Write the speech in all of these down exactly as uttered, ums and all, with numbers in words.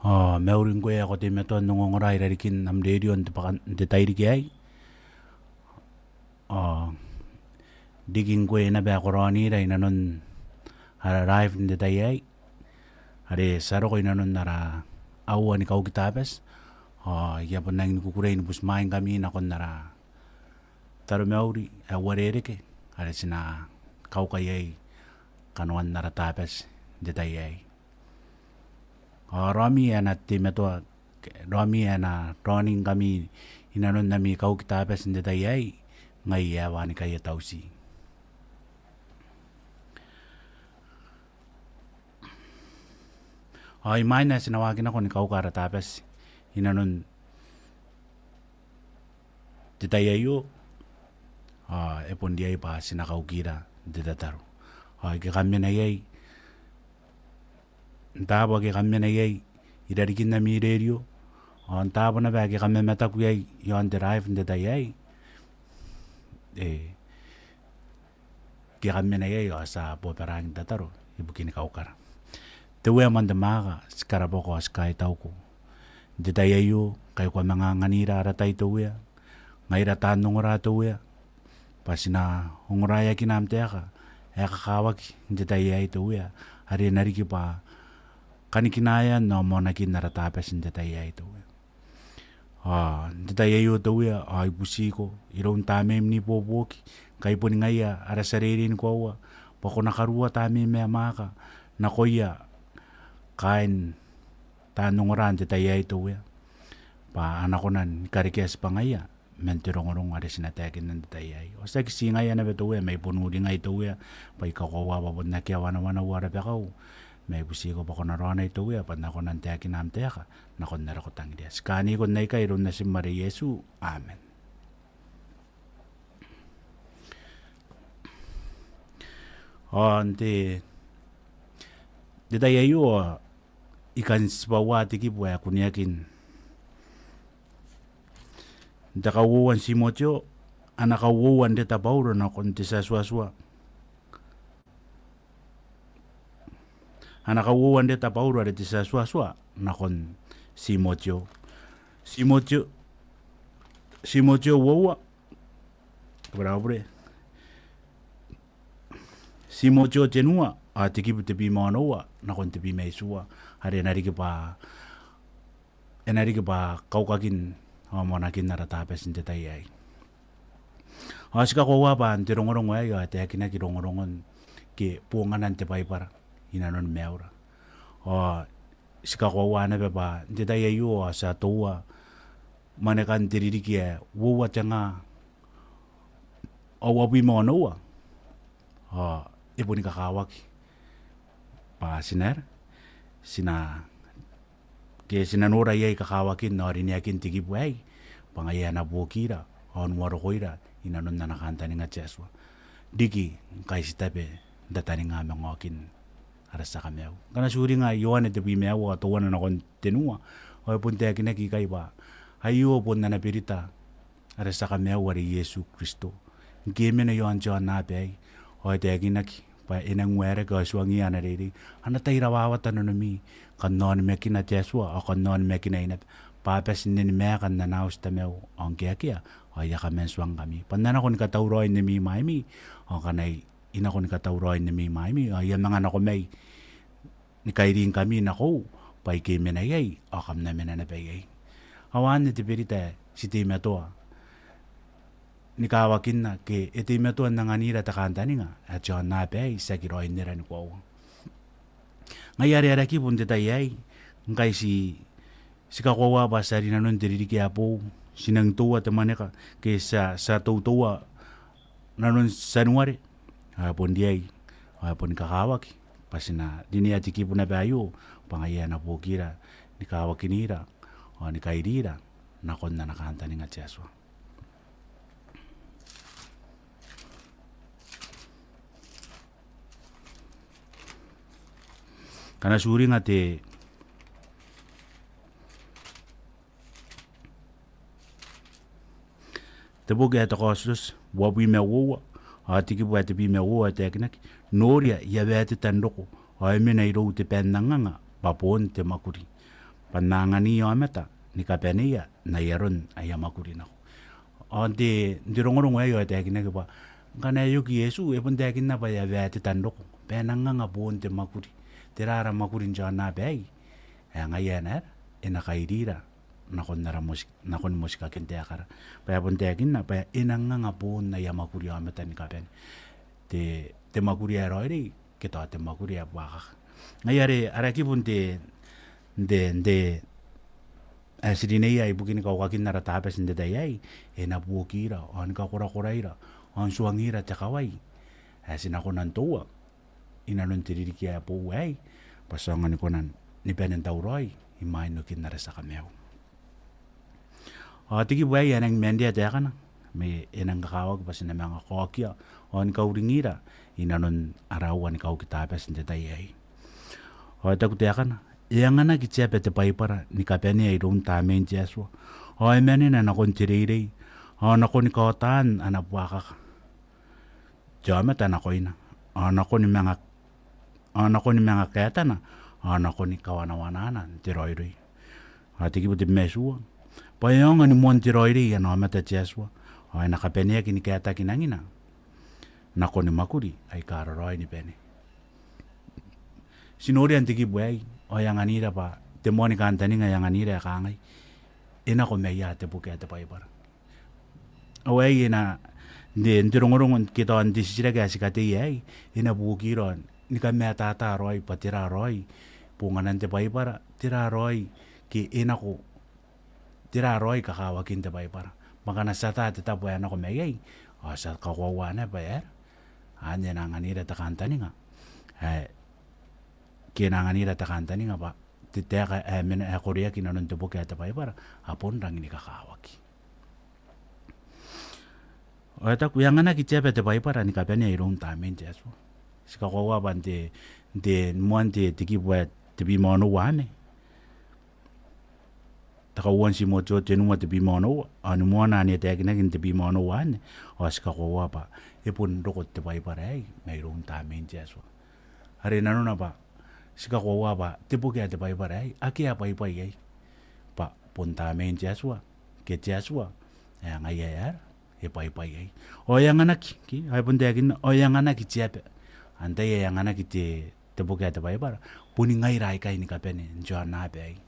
Ao mauri ngkoe ae ko teimatoa n ongongora irarikin am rerio n te bwakan, n te tairiki aei. Ao riki ngkoe naba ae ko raonira inanon ara live n te tai aei, are ti a roko inanon ara aoa ni kauki Tabati. Ao I a bon rangi ni kukurei ni butimwaeingkami nakon ara taromauri ae uarereke are ti na kauka iai kanoan ara Tabati n te tai aei. Ao raomi ae na teimatoa, raomi ae na raoningkami inanon ami kauki Tabati n te tai aei, ngai ae Wanikai Tauti. Ao imwain ae ti na waaki nako ni kauka ara Tabati inanon te tai aio, ao e bon riai bwa ti na kaukira n te tataro. Ao ike kam mena iai, n taabo ake kam mena iai irarikin ami rerio, ao n taabo naba ake kam mamataku iai iaon te live n te tai aei, e, ike kam mena iai ao ti a bobaraki n tataro ibukin kaukara. Te Uea ae moan te mwaaka, ti karabwako ao ti kaitauko n te tai aio, ngkai ko a manga anganira ara tai te Uea, ngaira taan ongora te Uea, bwa ti na ongoraeakina am taeka ae kakawaki n te tai aei te Uea, are e na riki bwa kanikinaean ao moanakin ara Tabati n te tai aei te Uea. Ao n te tai aio te Uea, ao I butiko iroun Tamneim n ibuobuoki, ngkai boni ngaia ara tia reirei ni koaua, bwa ko na karuoa Tamneim ae mwaaka nakoia kaain taan ongora n te tai aei te Uea, bwa a na kona ni karekea tibwangaia man te rongorongo are ti na taekinna n te tai aei. Ao tiaki ti ngaia naba te Uea, ma I bon uringai te Uea, bwa I kakoaua bwa bon akea wanawanau ao rabakau, ma I butiko bwa ko na raonai te Uea, bwa N na kona n taekina am taeka nakon are ko tangiria. Ti kaaniko n aikai iroun Natim are Iesu. Amen. Ao n te, te tai aio ao I kan tibwaua te kibu ae kuneaki n te kauoua n Timoteo, ana kauoua n reta Bauro nakon te tia Tuatua. Ana kauoua n reta Bauro are te tia Tuatua nakon Timoteo. Timoteo, Timoteo uoua, kabwara au bure. Timoteo tenua, ao te kibu tebwi ma onoua nakon tebwi ma itiua, are e na riki bwa, e na riki bwa kaukakin ao moanakin ara Tabati n te tai aei. Ao ti kakoaua bwa n te rongorongo aei ao e taekinaki rongorongon ke bonganan te Baibara inanoni maiura. Ao ti kakoaua naba bwa n te tai aio ao ti a toua mwanekan te ririki ae uoua tenga ao uabwi ma onoua. Ao e boni kakawaki bwa ti na, ti na, ke ti na nora iai kakawakin ao rineakin te kibu aei, bwa ngaia ae na buokira ao n uarokoira inanon ana kantaninga te Atua, riki ngkai ti tabe n tataninga manga okin ara tia Kamaiu. Ngkana ti uringa Ioane tebwi ma aua ao teuana nakon tenua, ao e bon taekinaki ikai bwa aio bon ana berita ara tia Kamaiu are Iesu Kristo. Ngke e mena i aon te aonnaba aei ao e taekinaki bwa e nang waerake ao e tuangiia ana reirei. A na tai rawawata nanomi, kam na onimakina te Atua ao kam na onimakinai naba, bwa a bati n nene maeka n ana auti Tamau, ao ngke akea ao I a kaman tuangkami. Bwa N na nako ni katauraoi n ami mwaimi, ao ngkana I I nako ni katauraoi n ami mwaimi ao I a manga nako mai ni kairingkami nakoiu, bwa ike I mena iai ao kam na mena naba iai. Ao anne te berita ae ti teimatoa ni kawakinna ke e teimatoa n anganira te kantaninga ae te aonnaba aei tiaki raoinera ni koaua. Ngaia are ara kibu n te tai aei, ngkai ti ti kakoaua bwa ti a rinanon te ririki ae boou, ti nang toua te mwaneka ke ti a, ti a toutoua nanon Tianuare, ao e bon riai ao e boni kakawaki bwa ti na rinea te kibu naba aio, bwa ngaia ae na buokira ni kawakinira ao ni kairira nakon ana kantaninga te Atua. Ngkana ti uringa te, te boki ae te Kaotioti uabwi ma uoua ao te kibu ae tebwi ma uoua, e taekinaki: Noria, I a waetata n roko ao e mena irou te bae n anganga bwa boon te mwakuri, bwa N na anganiia aomata ni kabaneia n ai aron aia mwakuri nako. Ao n te, n te rongorongo aei ao e taekinaki bwa ngkana e oki Iesu, e bon taekinna bwa e a waeteta n roko, bwa e nang anga boon te mwakuri. Tera ara mwakuri n te aonnaba aei? Ae ngaia ae na aera? E na kairira nakon ara moti-, nakoni motikakin taekara. Bwa e bon taekinna bwa e nang anga boon aia mwakuri aomata ni kabane. Te, te mwakuri ae raoiroi ke tao te mwakuri ae buakaka. Ngaia are, ara kibu n te, n te, n te, ae ti rineia ibukin kaukakin ara Tabati n te tai aei, e na buokira, ao ni kakorakoraira, ao n tuangira te kawai ae ti na kona n toua inanon te ririki ae boou aei, bwa ti aonga ni kona ni bane n tauraoi imwain okin ara tia kamaiu. Ao te kibu aei ae nangi maan rea taekana, ma e nangi kakawaki bwa ti na manga kaokia, ao ni kauringira inanon ara aua ni kauki Tabati n te tai aei. Ao e taku taekana, e anganaki te aba te Baibara ni kabanea iroun Tamnein te Atua, ao e manena nakon te reirei, ao nakoni kaotaan ana buakaka te aomata nakoina, ao nakoni manga, ao nakoni manga kaetana, ao nakoni kawanawanaana n te raoiroi. Ao te kibu tebwi ma itiua, bwa e aonga ni moan te raoiroi ana aomata te Atua, ao e na kabaneaki ni kaetaki nangina nakoni mwakuri aika raraoi ni bane. Ti noria n te kibu aei, ao e anganira bwa te moani kantaninga e anganira ae kangai, e nako mai ia te boki ae te Baibara. Ao aei e na, n te, n te rongorongo ke tao n te titiraki ae ti kateia aei, e na buokira ni kamatata raoi bwa tera raoi bonganan te Baibara, tera raoi ke e nako, tera raoi kakawakin te Baibara. Bwa ngkana ti ata te tabo ae nako mai iai, ao ti a kakoaua naba bwa e aera? Anne e na anganira te kantaninga ae, ke e na anganira te kantaninga bwa te taeka ae mena, ae koreaki inanon te boki ae te Baibara, a bon rangi ni kakawaki. Ao e taku, e anganaki te aba te Baibara ni kabanea iroun Tamnein te Atua. Ti kakoaua bwa n te, n te, moan te, te kibu ae tebwi ma onoua anne, te kauoua n Timoteo tenua tebwi ma onoua, ao ni moana anne e taekinaki n tebwi ma onoua anne, ao ti kakoaua bwa e bon roko te Baibara aei mairoun Tamnein te Atua. Are nanona bwa ti kakoaua bwa te boki ae te Baibara aei, akea baibai iai. Bwa bon Tamnein te Atua, ke te Atua ae ngaia ae aera? E baibai iai. Ao e anganaki, ke, ao e bon taekinna, ao e anganaki te aba. Antai ae anganaki te, te boki ae te Baibara? Boni ngaira aikai ni kabane n te aonnaba aei.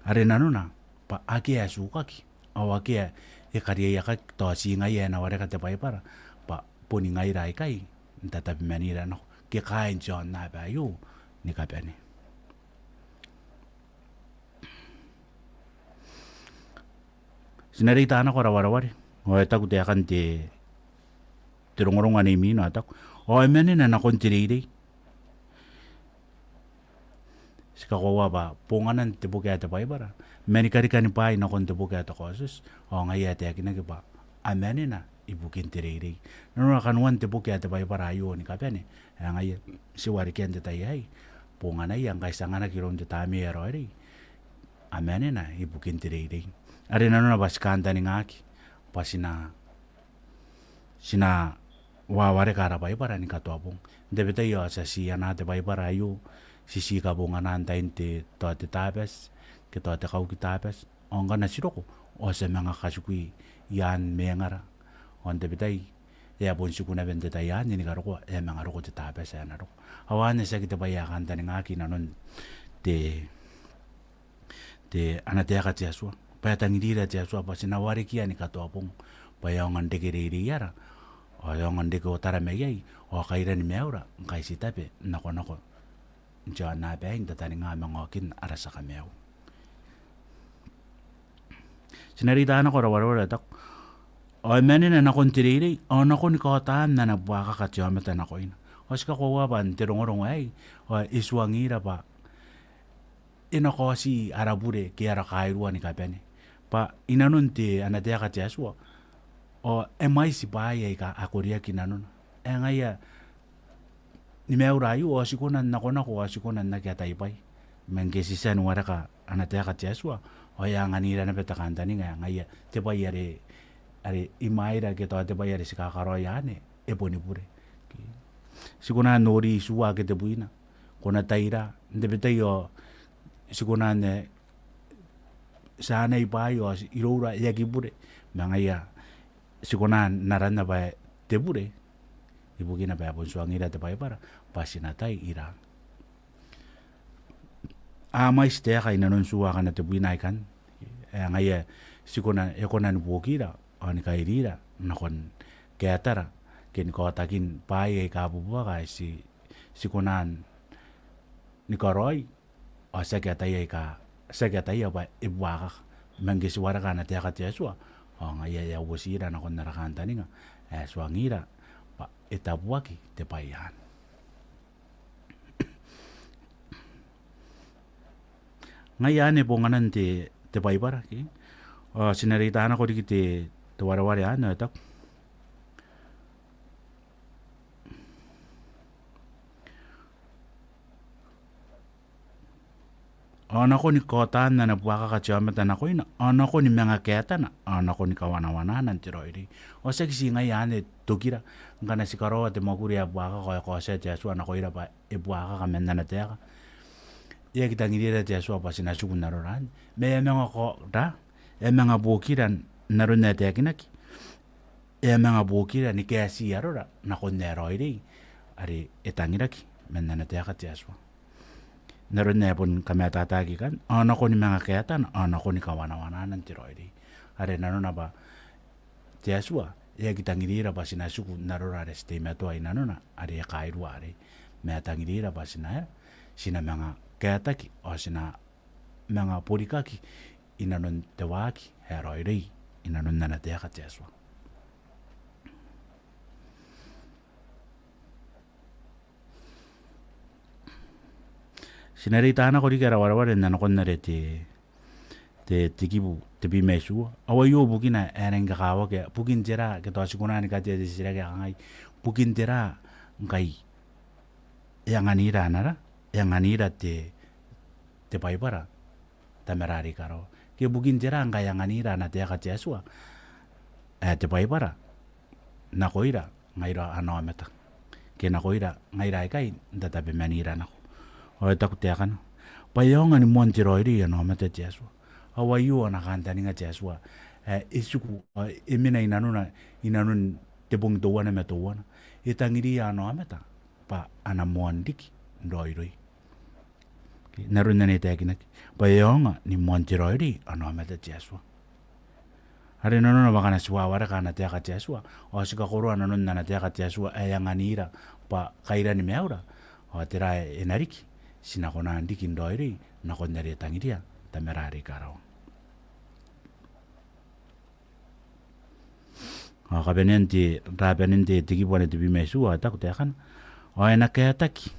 Are nanona bwa akea ae tukaki, ao akea e kariaiakaki, tao ti ngaia ae na wareka te Baibara, bwa boni ngaira aikai n tatabemanira nako, ke kaain te aonnaba aio ni kabane. Ti na reita nako ara wareware, ao e taku taekan te, te rongorongo ae imwina, ao e taku, ao e manena nakon te reirei. Ti kakoaua bwa bonganan te boki ae te Baibara, ma ni karikani bwaai nakon te boki ae te Kaotioti, ao ngaia ae taekinaki bwa a manena ibukin te reirei. Nanona kanoan te boki ae te Baibara aio ni kabane, ae ngaia ti warekia n te tai aei, bonganaia ngkai ti anganaki iroun te Tamnei ae Raoiroi, a manena ibukin te reirei. Are nanona bwa ti kantaningaki bwa ti na, ti na wawareka ara Baibara ni katoa bong. N tabetai ao ti a ti anaa te Baibara aio, ti ti kabongana n tain te, tao te Tabati, ke tao te kauki Tabati. Ao ngkana ti roko, ao ti a manga katikui i aan mwengara. Ao n tabetai e a bon tiku naba n te tai anne ni karokoa, e a manga roko te Tabati ae na roko. Ao anne tiaki te bwai ae kantaningaki inanon te, te ana taeka te Atua. Bwa e tangirira te Atua bwa ti na warekia ni katoa bong. Bwa e aonga n reke reireiara, ao e aonga n reke otara mai iai, ao kairani maiura ngkai ti tabe n nakonako n te aonnaba aei n tataninga manga okin ara tia kamaiu. Ti na reita nako ara wareware, ao e taku, ao e manena nakon te reirei, ao nakoni kaotaan ana buakaka te aomata nakoina. Ao ti kakoaua bwa n te rongorongo aei, ao e tuangira bwa e na kaoti ara bure ke ara kairua ni kabane. Bwa inanon te ana taeka te Atua, ao e mwaiti bwaai aika a koreaki nanona. Ae ngaia ni maiura aio, ao ti kona n nakonako, ao ti kona n aki ataibwai. Ma ngke ti tia ni wareka ana taeka te Atua, ao e anganira naba te kantaninga ae ngaia te bwai are, are imwaira ke tao te bwai are ti kakaraoia anne, e boni bure. Ti kona n nori itiua ake tebwina. ko na tai ira, n tabetai ao ti kona n, e, ti anai bwaai ao iroura e aki bure, ma ngaia ti kona n aranna bwa te bure, ibukina bwa e bon tuangira te Baibara bwa ti na tai ira. A mwaiti taeka i nanon tua akana tebwina aikanne, ae ngaia ti kona, e kona ni buokira ao ni kairira nakon kaetara ke ni kaotakin bwaai aika bubuaka ae ti, ti kona ni karaoi, ao ti aki ataia aika, ti aki ataia bwa e buakaka. Ma ngke ti wareka ana taeka te Atua, ao ngaia e a uotira nakon ara kantaninga ae tuangira bwa e tabuaki te bwai anne. Ngaia anne bonganan te, te Baibara, ke? Ao ti na reita nako riki te, te wareware anne, ao e taku. Ao nakoni kaotan ana buakaka te aomata nakoina, ao nakoni manga kaetana, ao nakoni kawanawanana n te raoiroi. Ao tiaki ti ngaia anne tokira, ngkana ti karaoa te mwakuri ae buakaka ao e kaotia te Atua nakoira bwa e buakaka man ana taeka, e aki tangirira te Atua bwa ti na tiku n arora anne. Ma e a manga kaota, e a manga buokira n aron ae taekinaki, e a manga buokira ni kaeti arora nakon ae raoiroi are e tangiraki man ana taeka te Atua. N aron ae bon kamataataki ikanne, ao nakoni manga kaetana, ao nakoni kawanawanana n te raoiroi. Are nanona bwa te Atua e aki tangirira bwa ti na tiku n arora are ti teimatoa i nanona are e kairua arei. Ma e tangirira bwa ti na, e, ti na manga kaetaki, ao ti na manga borikaki i nanon te waaki ae raoiroi, i nanon ana taeka te Atua. Ti na reita nako riki ara wareware n nakon are te, te, te kibu tebwi ma itiua. Ao aio bukina ae rangi kakawaki, bukin tera, ke tao ti kona ni katea te titiraki ae kangai, bukin tera ngkai e anganira ana ra, e anganira te, te Baibara Tamara are i karawa. Ke bukin tera ngkai e anganira ana taeka te Atua, ae te Baibara, nakoira ngaira ana aomata, ke nakoira ngaira aikai n tatabemanira nako. Ao e taku taekana bwa e aonga ni moan te raoiroi ana aomata te Atua. Ao aio ana kantaninga te Atua ae e tiku, ao e mena i nanona, i nanon te bong teuana ma teuana. E tangiriia ana aomata bwa a na moan riki n raoiroi. N aron ane e taekinaki bwa e aonga ni moan te raoiroi ana aomata te Atua. Are nanona bwa ngkana ti wawareka ana taeka te Atua, ao ti kakoroa nanon ana taeka te Atua ae e anganira bwa kairan maiura, ao tera ae e na riki? Ti na kona n riki n raoiroi nakon are e tangiria Tamara are i karawa. Ao kabanean te, rabanen te, te kibu ane tebwi ma itiua, ao e taku taekana. Ao e na kaetaki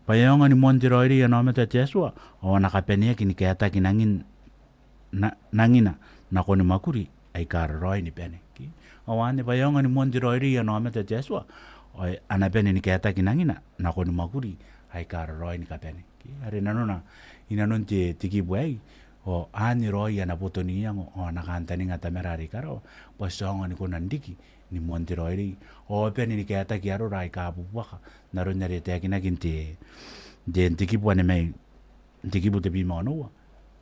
bwa e aonga ni moan te raoiroi ana aomata te Atua, ao a na kabaneaki ni kaetaki nangin, na, nangina nakoni mwakuri aika raraoi ni bane. Ke? Ao anne bwa e aonga ni moan te raoiroi ana aomata te Atua, ao a na bane ni kaetaki nangina nakoni mwakuri aika raraoi ni kabane. Ke? Are nanona, i nanon te, te kibu aei, ao anne raoi ana boto n iango, ao ana kantaninga Tamara are i karawa, bwa ti aonga ni kona n riki ni moan te raoiroi, ao bane ni kaetaki arora aika bubuaka, n aron are e taekinaki n te, n te, n te kibu ane mai, n te kibu tebwi ma onoua,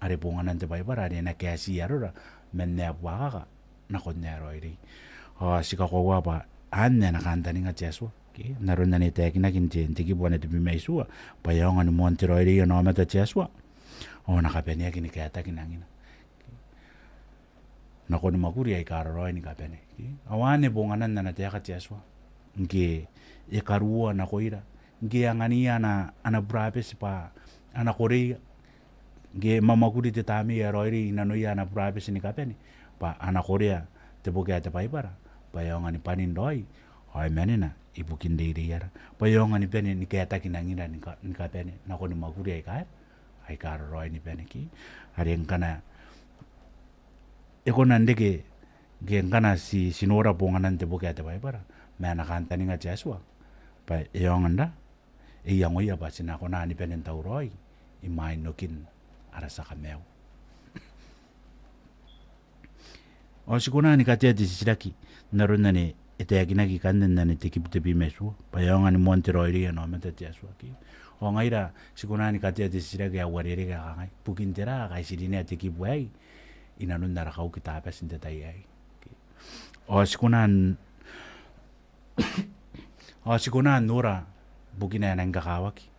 are bonganan te Baibara, are e na kaeti arora man ae buakaka nakon ae raoiroi. Ao ti kakoaua bwa anne ana kantaninga te Atua. Ke, n aron ane e taekinaki n te, n te kibu ane tebwi ma itiua, bwa e aonga ni moan te raoiroi ana aomata te Atua, ao a na kabaneaki ni kaetaki nangina nakoni mwakuri aika raraoi ni kabane. Ke? Ao anne bonganan ana taeka te Atua. Ngke e karuoa nakoira, ngke e anganiia ana, ana burabeti bwa a na koreia, ngke e mwamwakuri te Tamnei ae Raoiroi i nanoia ana burabeti ni kabane, bwa a na korea te boki ae te Baibara bwa e aonga ni bwanin raoi, ao e manena ibukin reireiara, bwa e aonga ni bane ni kaetaki nangira ni ka-, ni kabane nakoni mwakuri aika, aika raraoi ni bane. Ke? Are ngkana e kona n reke, ke ngkana ti, ti nora bonganan te boki ae te Baibara ma ana kantaninga te Atua, bwa e aonga n ra, e iangoia bwa ti na kona ni bane n tauraoi imwain okin ara tia kamaiu. Ao ti kona ni katea te titiraki n aron ane e taekinaki ikanne n ane te kibu tebwi ma itiua, bwa e aonga ni moan te raoiroi ana aomata te Atua ke. Ao ngaira ti kona ni katea te titiraki ae uarereke ae kangai, bukin tera ae kaitirinea te kibu aei inanon ara kauki Tabati n te tai aei ke. Ao ti kona n, ao ti kona n nora bukina ae nangi kakawaki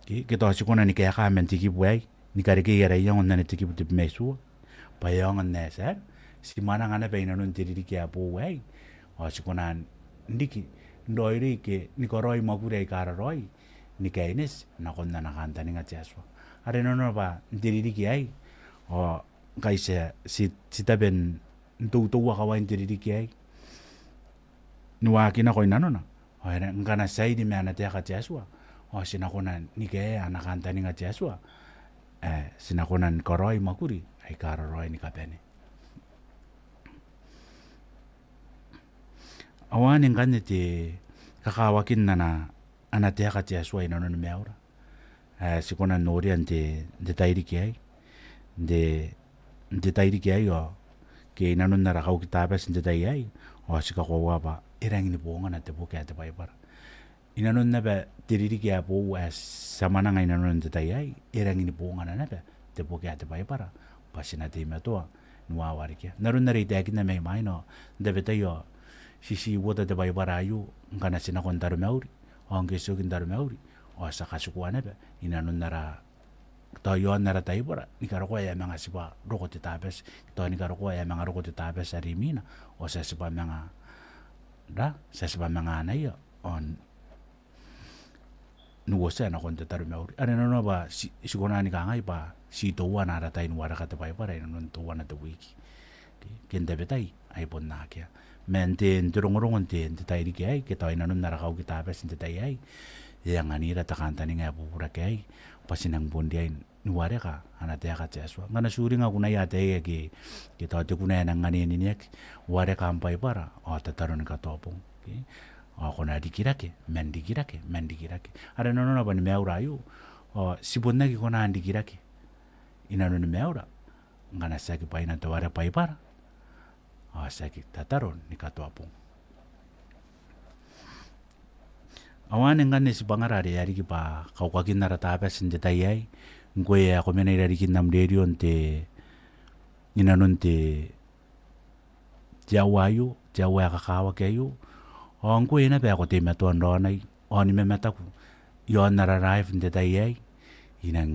ke, ke tao ti kona ni kaeka man te kibu aei, ni karekei ara iango n ane te kibu tebwi ma itiua, bwa e aonga n ae ti, ti mwananga naba inanon te ririki ae boou aei. Ao ti kona n riki n raoiroi ke ni karaoi mwakuri aika raraoi ni kaineti nakon ana kantaninga te Atua. Are nanona bwa n te ririki aei, ao ngkai ti, ti, ti tabe n, n toutoua kawain te ririki aei ni waaki nako inanona, ao e, ngkana ti airi ma ana taeka te Atua, ao ti na kona ni kaea ana kantaninga te Atua, ae ti na kona ni karaoi mwakuri aika raraoi ni kabane. Ao anne ngkanne te kakawakin ana, ana taeka te Atua inanoni maiura ae ti kona n noria n te, n te tairiki aei. N te, n te tairiki aei ao, ke inanon ara kauki Tabati n te tai aei, ao ti kakoaua bwa e rangi ni bongana te boki ae te Baibara. Inanon naba te ririki ae boou ae ti a mwananga inanona n te tai aei, e rangi ni bongana naba te boki ae te Baibara bwa ti na teimatoa ni wawarikia. N aron are I taekinna mai mwaina, n tabetai ao ti, ti uota te Baibara aio ngkana ti nako n taromauri, ao ngke ti oki n taromauri ao ti a katikua naba inanon ara, tao iaon ara taibora, ni karokoa e a manga tibwa roko te Tabati, tao ni karokoa e a manga roko te Tabati are imwina, ao ti a tibwa manga ra, ti a tibwa manga anaia ao n uotia nakon te taromauri. Are nanona bwa ti, ti kona ni kangai bwa ti teuana ara tai ni wareka te Baibara inanon teuana te wiki ke, ke n tabetai ai bon akea. Ma n te, n te rongorongo n te, n te tairiki aei, ke tao inanon ara kauki Tabati n te tai aei, e anganira te kantaninga ae bubura ke aei bwa ti nang bon riai ni wareka ana taeka te Atua. Ngkana ti uringa kunaia ataei ake, ke tao te kuna ae nang anenei ake, wareka am Baibara ao tataro ni katoa bong ke, ao ko na rikirake man rikirake man rikirake. Are nanona bwa ni maiura aio ao ti bon aki kona n rikirake inanoni maiura ngkana ti aki bwaina teuare Baibara ao ti aki tataro ni katoa bong. Ao anne ngkanne tibwangara are e a riki bwa kaukakin ara Tabati n te tai aei. Ngkoe ae ko mena i rarikin am rerio n te, inanon te, te aoa aio, te aoa ae kakawaki aio, ao ngkoe naba ae ko teimatoa n raonai ao ni mamataku iaon ara live n te tai aei, I nang,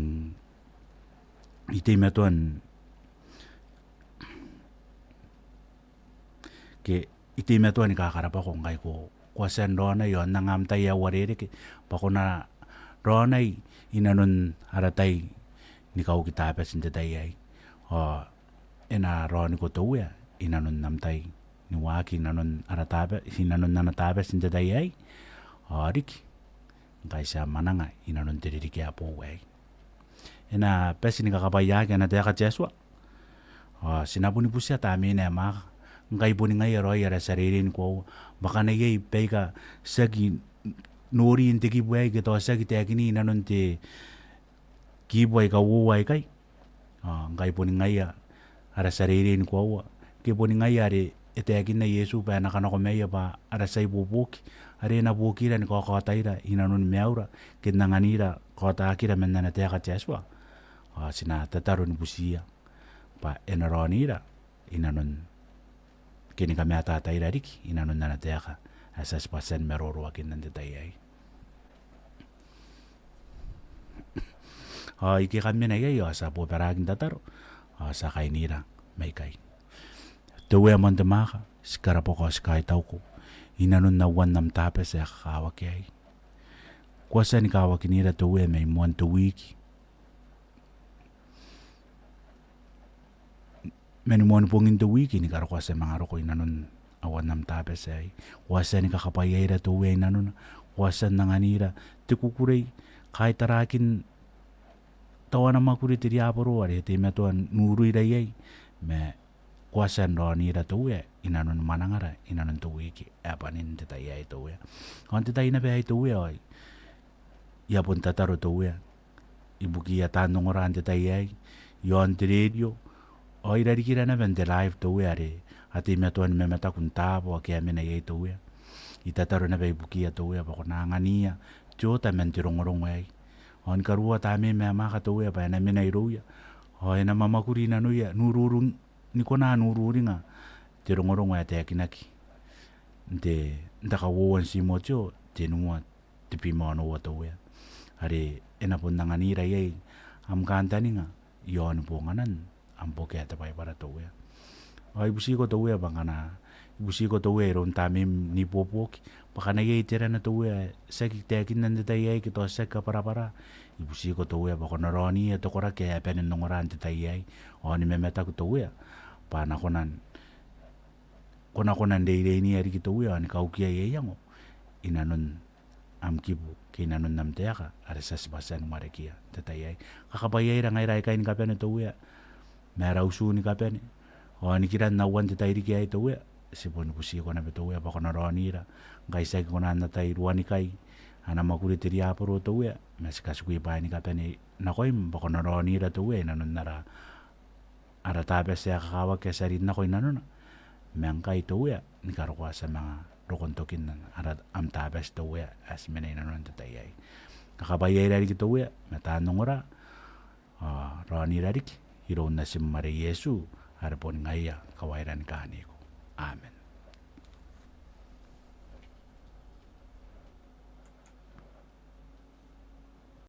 I teimatoa n, ke I teimatoa ni kakarabwako ngkai ko, ko a tia n raonai ao n anga am tai ae uarereke bwa ko na raonai inanon ara tai ni kauki Tabati n te tai aei. Ao e na raoniko te Uea inanon am tai ni waaki inanon ara Taba-, inanon ana Tabati n te tai aei, ao riki ngkai ti a mwananga inanon te ririki ae boou aei. E na bati ni kakabwaiaki ana taeka te Atua. Ao ti na boni butia Tamnein ae Maaka, ngkai boni ngaia raoi ara tia reirei ni koaua, bwa ngkana iai baika ti aki nori n te kibu aei ke tao ti aki taekini inanon te kibu aika uoua aikai, ao ngkai boni ngaia ara tia reirei ni koaua, ke boni ngaia are e taekinna Iesu bwa e na kanakomaia bwa ara tia ibuobuoki are e na buokira ni kaokaotaira inanoni maiura ke n anganira kaotakira man ana taeka te Atua. Ao ti na tataro ni butiia bwa e na raonira inanon, ke ni kamatataira riki inanon ana taeka ae ti a tibwa tia ni maroroakinna n te tai aei. Ao ike kam mena iai ao ti a bobaraki n tataro ao ti a kainira mai ikai. Te Uea ae moan te mwaaka, ti karabwako ao ti kaitauko inanon auan am Tabati ae kakawaki aei. Ko a tia ni kawakinira te Uea mai moan te wiki, mani moani bongin te wiki ni karokoa ti a manga roko inanon auan am Tabati aei. Ko a tia ni kakabwaiaira te Uea inanona, ko a tia n anganira te kukurei, kaitarakin tauana mwakuri te riaboro are e teimatoa n uruira iai, ma ko a tia n raonira te Uea inanon mwanangara inanon te wiki ae bwanin te tai aei te Uea. Ao n te tai naba aei te Uea ao I a bon tataro te Uea ibukiia taan ongora n te tai aei iaon te rerio ao i rarikira naba n te live te Uea are A teimatoa ni mamataku n taabo ake a mena iai te Uea. I tataro naba ibukiia te Uea bwa ko na anganiia te oota man te rongorongo aei. Ao ni karuoa Tamneim ae mwaaka te Uea bwa e na mena irouia. Ao e na mwamwakuri i nanoia, n ururu, ni kona n ururinga te rongorongo ae taekinaki n te, n te kauoua n Timoteo, tenua, tebwi ma onoua te Uea. Are e na bon anganira iai am kantaninga i aoni bonganan am boki ae te Baibara te Uea. Ao I butiko te Uea bwa ngkana, I butiko te Uea iroun Tamneim n ibuobuoki, bwa ngkana iai terana te Uea ae tiaki taekinna n te tai aei ke tao tiaki kabwarabwara, I butiko te Uea bwa ko na raoniia te koraki ae a bane n ongora n te tai aei. Ao ni mamataku te Uea bwa a na kona n, ko na kona n reireinia riki te Uea ao ni kaukia aia iango i nanon am kibu ke i nanon am taeka are ti a tibwa tia ni warekia n te tai aei. Kakabwaiaira ngaira aikai ni kabane te Uea, ma ara utu ni kabane, ao nikiran aoan te tairiki aei te Uea, ti boni butiko naba te Uea bwa ko na raonira. Ngkai ti aki kona n atai ruanikai ana mwakuri te riaboro te Uea, ma ti katikui bwaai ni kabane nakoim bwa ko na raonira te Uea i nanon ara, ara Tabati ae kakawaki ae ti a rin nako i nanona. Ma ngkai te Uea, ni karokoa ti a manga roko n tokin ara, am Tabati te Uea ae ti mena i nanona n te tai aei. Kakabwaiaira riki te Uea ma taan ongora, ao raonira riki iroun Natim are Iesu, are boni ngaia kawaira ni kaaniko. Amen.